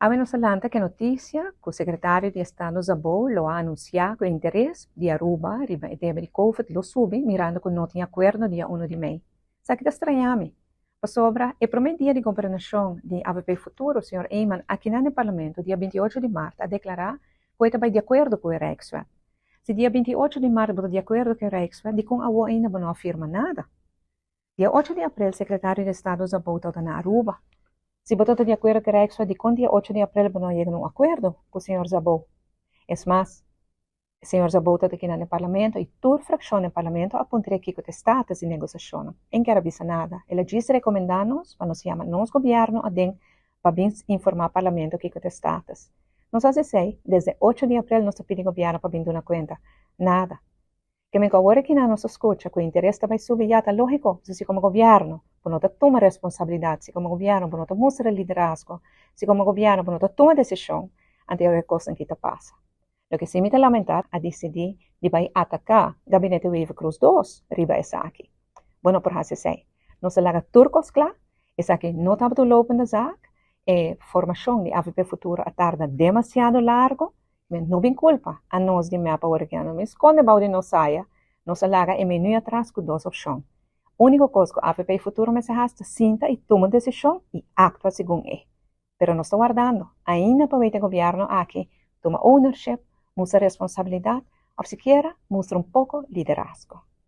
Awe nos a lanta cu e noticia cu Secretario di Estado Szabó lo a anuncia cu e interes di Aruba riba e debe di Covid lo subi mirando cu no tin acuerdo dia uno di mei. Esaki ta straña mi, pasobra e prome dia di gobernacion di avp Futuro, señor Eman akinan den Parlamento dia 28 di maart a declara cu e ta bay di acuerdo cu e Rijkswet. Si dia 28 di maart bo ta di acuerdo cu e Rijkswet, dicon awo ainda bo no a firma nada? Dia ocho di aprel Secretario di Estado Szabó tabata na Aruba. Si bo tabata di acuerdo cu e Rijkswet, dicon dia ocho di aprel bo no a yega na un acuerdo cu señor Szabó? Es mas, señor Szabó tabata aki na Parlamento y tur fraccion den Parlamento a puntra kico ta e status di negociacionnan. E n'kier a bisa nada. El a djis recomenda nos pa nos yama nos gobierno aden pa bin informa Parlamento kico ta e status. Nos a haci esey, desde ocho di aprel nos ta pidi gobierno pa bin duna cuenta. Nada. Ke men ku awor aki nan nos ta skucha ku interes ta bai subi ya ta lógiko, pasobra si komo gobièrnu bo no ta tuma responsabilidat, si komo gobièrnu bo no ta mustra liderazgo, si komo gobièrnu bo no ta tuma desishon, anto e kosnan aki ta pasa. Loke si mi ta lamentá a disidí di bai ataká Gabinete Wever-Croes dos riba esaki. Bo no por hasi esei. Nos a laga tur kos kla, esaki no tabata un lopende zaak, e formashon di avp Futuro a tarda demasiado largo, Men no bin kulpa a nos di mep awor aki no mi skonde bou di nos saya, nos a laga e menu atras ku dos opshon. Uniko kos ku avp Futuro mester hasi ta sinta i tuma un desishon i aktua segun e. Pero nos ta wardando ainda pa weta e gobièrnu aki tuma ownership, mustra responsabilidat òf sikiera mustra un poko liderazgo.